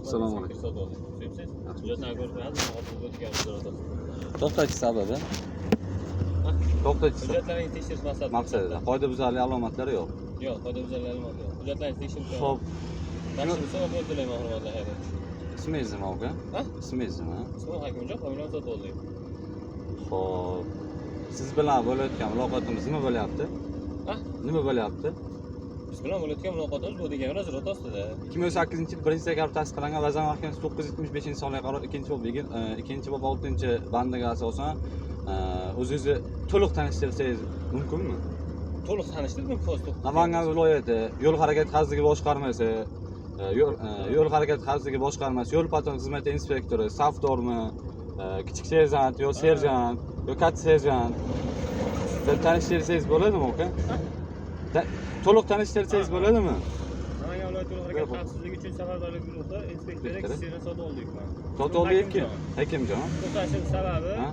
Assalomu alaykum. To'xtatish sababi? To'xtatish Hujjatlaringizni tekshirish maqsadida. maqsadida qoidabuzarlik alomatlari yo'q. Yo'q, qoidabuzarlik alomati yo'q. Hujjatlaringizni tekshirib ko'raman. Xo'p, Yaxshi bo'lsa, omad tilayman, hurmatli haydovchi. Ismingiz nima, aka? Ha? Ismingiz nima? Ismim Hakimjon, familiyam Sotoldiyev. Xo'p. Siz bilan bo'layotgan muloqotimiz nima bo'lyapti? Ha? Nima bo'lyapti? Biz bilan bo'layotgan muloqotimiz bu degan nazorat ostida. 2018-yil 1-dekabr tasdiqlangan Vazirlar Mahkamasi 975-sonli qaror 2-bob 2-bob 6-bandiga asosan o'zingizni to'liq tanishtirsangiz mumkinmi? To'liq tanishtirdim, hozir. Namangan viloyati yo'l harakati xavfsizligi boshqarmasi, yo'l harakati xavfsizligi boshqarmasi yo'l patrul xizmati inspektori Safdormi, kichik serjant yo serjant yo katta serjant deb tanishtirsangiz bo'ladimi, aka? To'liq tanishtirsangiz bo'ladimi? Namangan viloyati yo'l harakati xavfsizligi uchun safarbarlik guruhi inspektori Inspektori. Kichik Sotoldiyev. Sotoldiyev kim? Hakimjon. To'xtashim sababi Ha?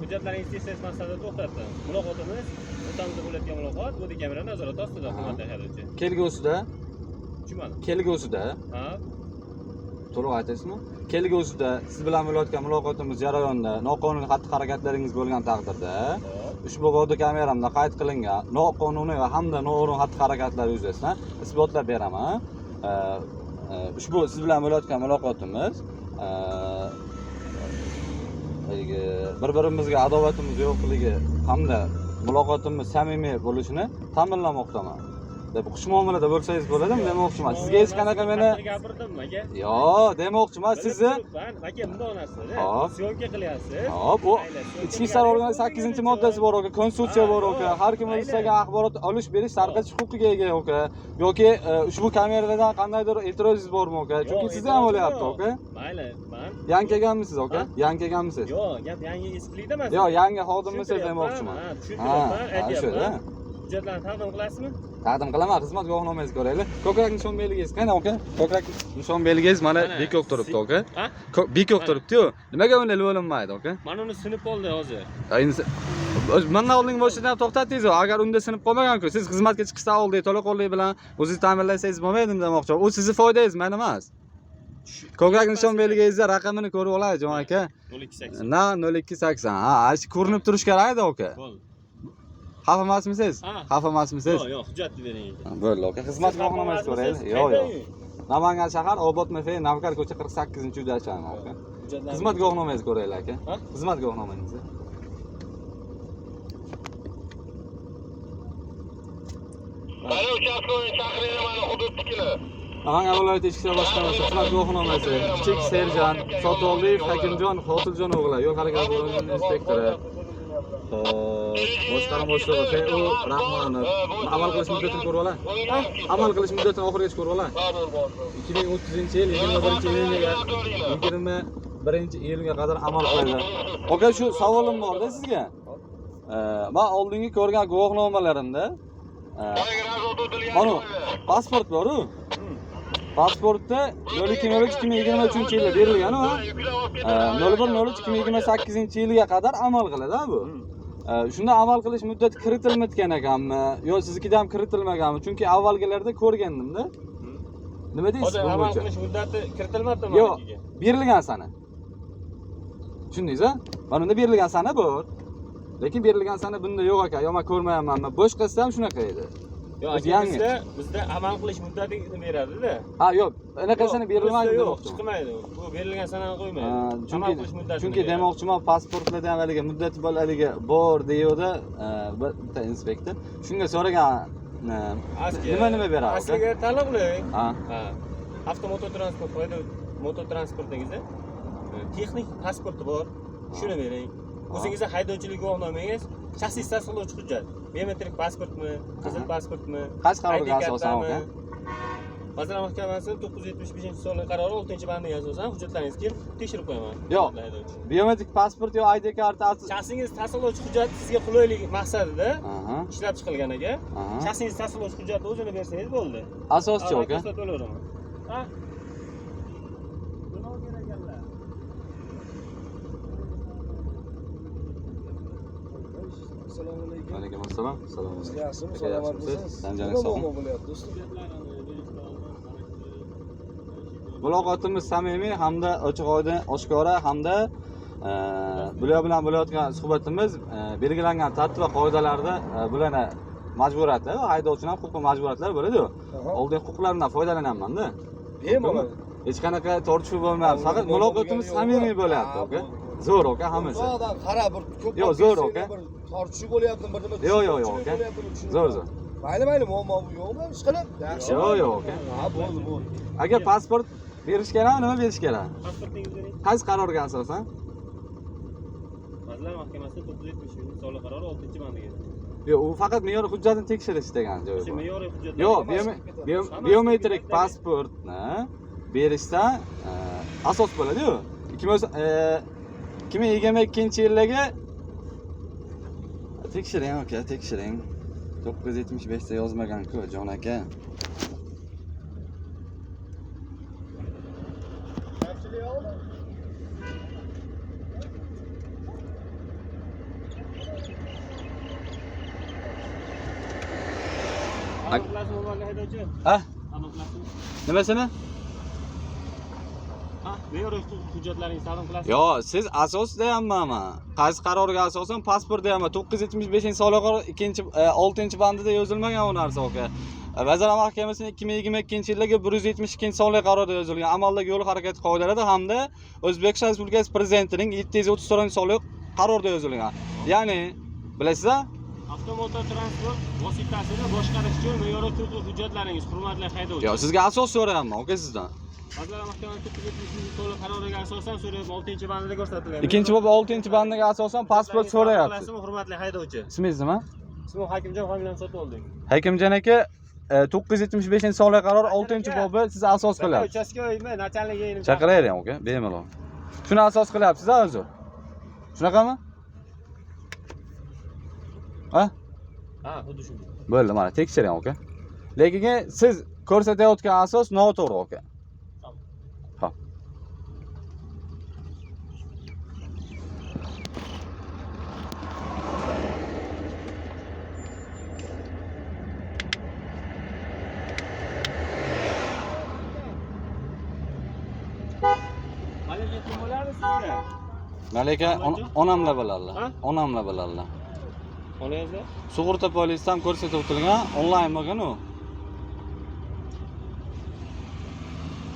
hujjatlaringizni tekshirish maqsadida to'xtatdim. Muloqotimiz o'rtamizda bo'layotgan muloqot bu kamera nazorat ostida, hurmatli haydovchi. Kelgusida, Tushunmadim. kelgusida Ha? to'liq aytasizmi? Kelgusida siz bilan bo'layotgan muloqotimiz jarayonida noqonuniy xatti-harakatlaringiz bo'lgan taqdirda Xo'p. ushbu bodi kameramda qayd qilingan noqonuniy va hamda noo'rin xatti-harakatlar yuzasidan isbotlab beraman. Ushbu siz bilan bo'layotgan muloqotimiz haligi bir-birimizga adovatimiz yo'qligi hamda muloqotimiz samimiy bo'lishini ta'minlamoqdaman. Deb xush muomalada bo'lsangiz bo'ladimi demoqchiman. Sizga hech qanaqa meni gapirdim aka. Yo'q, demoqchiman sizni. Aka, bundoq narsada. Hop. Syomka qilyapsiz. Hop, u Mayli, syomka Ichki ishlar organi qilyapsiz. 8-moddasi bor, aka, konstitutsiya bor, aka. Har kim o'zi Mayli. istagan axborot olish, berish, tarqatish huquqiga ega, aka. Yoki ushbu kameradan qandaydir e'tirozingiz bormi, aka? Chunki Yo'q, sizda ham e'tirozim bo'lyapti, yo'q. aka. Mayli, man Yangi kelganmisiz, aka? Ha? Yangi kelganmisiz? Yo'q, gap yangi eskilikda emas. Yo'q, yangi xodimmisiz Tushuntiryapman, demoqchiman. ha, Ha, tushuntiryapman, ha, aytyapman. o'sha. Hujjatlarni taqdim qilasizmi? Taqdim qilaman, xizmat guvohnomangizni ko'raylik. Ko'krak nishon belgingiz qani, aka? Ko'krak nishon belgingiz mana Mana, bekok turibdi, aka. Ha? Bekok Mana. turibdi-yu. Nimaga unday olinmaydi, aka? Mana uni sinib qoldi hozir. Endi bundan oldingi mashinani ham to'xtatdingiz, agar unda sinib qolmagan-ku, siz xizmatga chiqishdan oldin to'laqonli bilan o'zingiz ta'minlasangiz bo'lmaydimi demoqchiman. U sizni foydangiz, men emas. Ko'krak nishon belgingizni raqamini ko'rib olay, Jon aka. 0280. Na 0280. Ha, shu ko'rinib turish kerak edi, aka. Bo'ldi. Xafa emasmisiz? Ha. Xafa emasmisiz? Yo'q, yo'q, hujjatni bering aka. Ha, bo'ldi, aka. Xizmat Siz xafa guvohnomangizni emasmisiz? ko'raylik. Yo'q, Qayerda yo'q. uy? Namangan shahar, Obod MF, Navkar ko'cha 48-uyda yashayman, aka. Hujjatlarni Xizmat guvohnomangizni ko'raylik, aka. Ha? Xizmat guvohnomangizni. Mana uchastkovoy chaqiringlar mana hududnikini. Namangan viloyati Ichki ishlar boshqarmasi xizmat guvohnomasi kichik serjant Sotoldiyev Hakimjon Xotiljon o'g'li yo'l harakati bo'limi inspektori. Xo'p, boshqarma boshlig'i FU Rahmonov. Amal qilish muddatini ko'rib olay. Amal qilish muddatini oxirigacha ko'rib olay. 2030-yil 21-iyunga 21-iyulga qadar amal qiladi. Aka, shu savolim bor-da sizga. Men oldingi ko'rgan guvohnomalarimda mana pasport bor-u. Pasportda 02/03/2023 yilda berilgan u. 01/03/2028 yilga qadar amal qiladi bu. Shunda amal qilish muddati kiritilmayotgan ekanmi yo siznikida ham kiritilmaganmi? Chunki avvalgilarda ko'rgandimda. Nima deysiz Hozir bu amal bo'yicha? qilish muddati kiritilmabdimi Yo'q, manikiga? berilgan sana. Tushundingiz a? Mana unda berilgan sana bor. Lekin berilgan sana bunda yo'q ekan. Yo men ko'rmayapmanmi? Boshqasida ham shunaqa edi. Yo'q, O'zi aka, yangi. bizda amal qilish muddatini beradida. Ha, yo'q. Anaqasini Yo'q, berilmaydi bizda yo'q, demoqchiman. chiqmaydi. Bu berilgan sanani qo'ymaydi. Ha, Amal chunki qilish muddatini chunki beradi. demoqchiman, pasportlarda ham haligi muddati bor, haligi bor deyuvdi, bitta inspektor. Shunga so'ragan, nima nima beradi? Aka? Asliga taalluqli. Ha, Ha. Avtomototransport foyda mototransportingizda texnik pasporti bor. Shuni bering. O'zingizni haydovchilik guvohnomangiz, shaxsiy tasdiqlovchi hujjat. Biometrik pasportmi, qizil pasportmi? Qaysi qarorga ID asosan, kartami? aka? Vazirlar Mahkamasining 975-sonli qarori 6-bandiga asosan hujjatlaringizni kelib tekshirib qo'yaman. Yo'q. Hurmatli haydovchi. Biometrik pasport yo ID karta Shaxsingiz tasdiqlovchi hujjat sizga qulaylik maqsadida ishlab chiqilgan aka. Shaxsingiz tasdiqlovchi hujjatni o'zini bersangiz bo'ldi. Asoschi, aka. Ko'rsatib olaveraman. Ha? Nima kerak ekanlar? Assalomu alaykum. Alaykum assalom. Assalomu alaykum. Yaxshimi, Aka, salomatmisiz? yaxshimisiz? Tan joningiz Nima sog'mi? muammo bo'lyapti, do'stim? Hujjatlarini berishdan oldin mana shu Muloqotimiz samimiy hamda ochiq oydin, oshkora hamda bular bilan bo'layotgan suhbatimiz belgilangan tartib va qoidalarda bularni majburiyatlar va haydovchini ham huquq va majburiyatlari bo'ladi-ku. Oldin huquqlarimdan foydalanyapman-da. Bemalol. Hech qanaqa tortishuv bo'lmayapti. Faqat muloqotimiz samimiy bo'lyapti, aka. Zo'r, aka, hammasi. Uzoqdan qara, bir ko'p Yo'q, zo'r, aka. Bir tortishuv bo'lyapti, bir nima. Yo'q, yo'q, yo'q, tushunuvchilik aka. bo'lyaptimi, tushunib Zo'r, zo'r. Mayli, mayli, muammo yo'qmi? Ish qilib. Yaxshi. Yo'q, yo'q, aka. Ha, bo'ldi, bo'ldi. Aka, pasport berish kerakmi, nima berish kerak? Pasportingizni bering. Qaysi qarorga asosan? Vazirlar Mahkamasi 970 sonli qarori 6-bandiga. Yo'q, u faqat me'yor hujjatini tekshirish degan joyi O'sha bor. me'yoriy hujjatlar. Yo'q, biometrik pasportni berishda asos bo'ladi-yu. 2022-yildagi tekshiring aka, tekshiring. 975 da yozmagan-ku, jon aka. Kamchilik yo'qmi? Aniqlasmi, hurmatli haydovchi? Ha? Aniqlasmi? Nimasini? Ha, me'yoriy hujjatlaringizni taqdim qilasiz. Yo, siz asos deyapman man. Qaysi qarorga asosan pasport deyapman. 975-sonli qaror 2 6-bandida yozilmagan u narsa aka. Vazirlar Mahkamasining 2022-yildagi 172-sonli qarorida yozilgan amaldagi yo'l harakati qoidalarida hamda O'zbekiston Respublikasi Prezidentining 734-sonli qarorida yozilgan. Ya'ni, bilasizlar? Avtomototransport vositasini boshqarish uchun me'yoriy huquqiy hujjatlaringiz, hurmatli haydovchi. Yo, sizga asos so'rayapman, aka sizdan. Vazirlar Mahkamasi 970-sonli qaroriga asosan so'rayapman, 6-bandida ko'rsatilgan. 2-bob 6-bandiga asosan pasport so'rayapsiz. Qilasizmi, hurmatli haydovchi? Ismingiz nima? Ismim Hakimjon, familiyam Sotoldi. Hakimjon aka, 975-sonli qaror 6-bobi siz asos qilyapsiz. Uchastkovoymi, nachalnik. Chaqiravering aka, bemalol. Shuni asos qilyapsiz a o'zi? Shunaqami? Ha? Ha, xuddi shunday. Bo'ldi, mana tekshiring aka. Lekin siz ko'rsatayotgan asos noto'g'ri aka. Tamam. Xo'p. Malaka kim bo'lardi sizga? Malaka onamla biladilar. Ha? Onamla biladilar. Onangizlar? Sug'urta polisi ham ko'rsatib o'tilgan, onlayn bo'lgan u.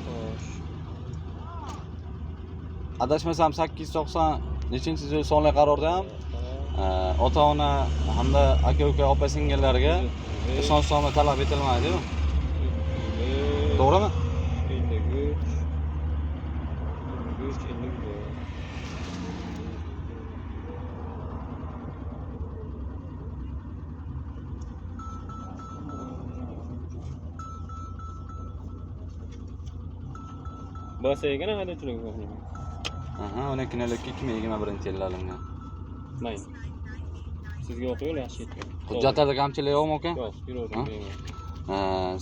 Xo'sh. Adashmasam 890 nechinchi sonli qarorda ham ota-ona hamda aka-uka, opa-singillarga ishonchnoma talab etilmaydi-yu. To'g'rimi? 53 53 54. Bosa ekan haydovchilik guvohnomasi. Aha, 12.02.2021 yilda olingan. Mayli. Sizga o'qib yo'l yaxshi yetgan. Hujjatlarda kamchilik yo'qmi aka? Yo'q, Ha? yuravering.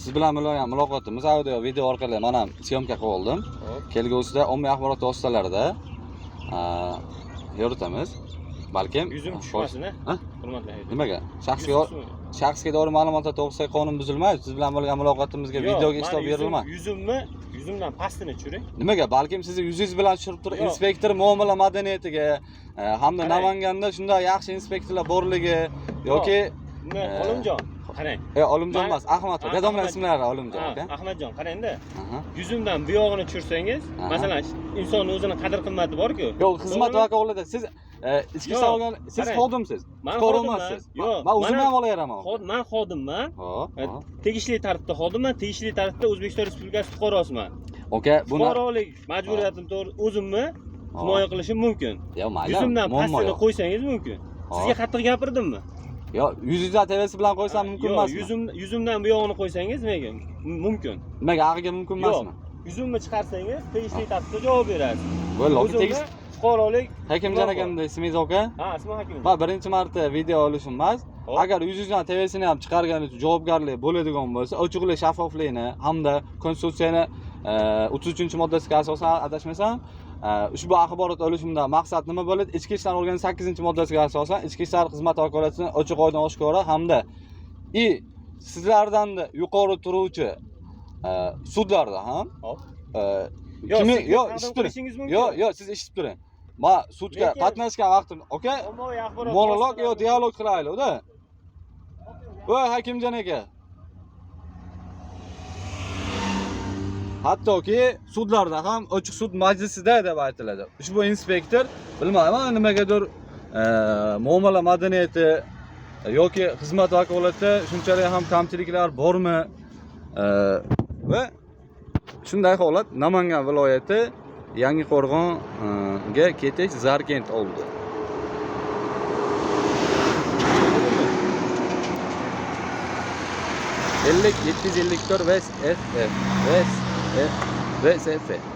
Siz bilan bo'lgan muloqotimiz audio video orqali man ham syomka qilib oldim. Hop. Kelgusida ommaviy axborot vositalarida yoritamiz. Balkim Yuzim tushmasin, Ha? ha? Hurmatli haydovchi. Nimaga? Shaxsga Yuz tushmasin. shaxsga doir ma'lumotlar to'g'risidagi qonun buzilmaydi. Siz bilan bo'lgan muloqotimizga Yo'q, videoga mani ishlov berilmaydi. Yuzimdan pastini tushiring. Nimaga? Balkim sizni yuzingiz bilan tushirib turib Yo'q. inspektor muomala madaniyatiga hamda Qarang. Namanganda shunday yaxshi inspektorlar borligi yoki Nima, Olimjon, qarang. Olimjon emas, Ahmad. Ha, Dadamlar Ahmad. ismlari Olimjon Ha, aka. Ahmadjon, qarang-da. Aha. Yuzimdan bu yog'ini tushirsangiz, Aha. masalan, insonni o'zini qadr-qimmati bor-ku. Yo'q, xizmat To'g'rimi? vakolatida siz ichki Yo'q, ishlar organ siz qarang. xodimsiz. Man Fuqaro xodimman. emassiz. Yo'q, Man o'zim man ham olaveraman. Man xodimman. Hop. Hop. Tegishli tartibda xodimman, tegishli tartibda O'zbekiston Respublikasi fuqarosiman. Aka, buni Fuqarolik majburiyatim to'g'ri o'zimni himoya qilishim mumkin. Yo'q, mayli. Yuzimdan Muammo pastini yo'q. qo'ysangiz mumkin. Hop. Sizga qattiq gapirdimmi? Yo'q, yuzingizdan TVsi bilan qo'ysam mumkin Yo'q, emasmi? Yuzimdan bu yog'ini qo'ysangiz nega? Mumkin. Nimaga ag'iga mumkin Yo'q. emasmi? Yuzimni chiqarsangiz tegishli tartibda javob berasiz. Bo'ldi, aka, O'zimni tegish fuqarolik Hakimjon akamda ismingiz aka? Ha, ismim Hakimjon. Man birinchi marta video olishim emas. Hop. Agar yuzingizdan TVsini ham chiqargani uchun javobgarlik bo'ladigan bo'lsa, ochiqlik, shaffoflikni hamda konstitutsiyani 33-moddasiga asosan adashmasam, ushbu axborot olishimdan maqsad nima bo'ladi? Ichki ishlar organi 8-moddasiga asosan ichki ishlar xizmati vakolatini ochiq oydin oshkora hamda i sizlardan yuqori turuvchi sudlarda ham Hop. Yo'q, Kimi sizga yo'q, taqdim eshitib turing. qilishingiz mumkin. Yo'q, yo'q, siz eshitib turing. Ma sudga Lekin- qatnashgan vaqtim, aka, Ommaviy axborot monolog yo vositalari- dialog qilaylik-da. Voy Hakimjon aka. Hattoki sudlarda ham ochiq sud majlisida deb aytiladi. Ushbu inspektor bilmayman nimagadir muomala madaniyati yoki xizmat vakolati shunchalik ham kamchiliklar bormi? Va shunday holat Namangan viloyati Yangiqo'rg'onga ketish Zarkent oldi. 50 754 VSF VSF VSF.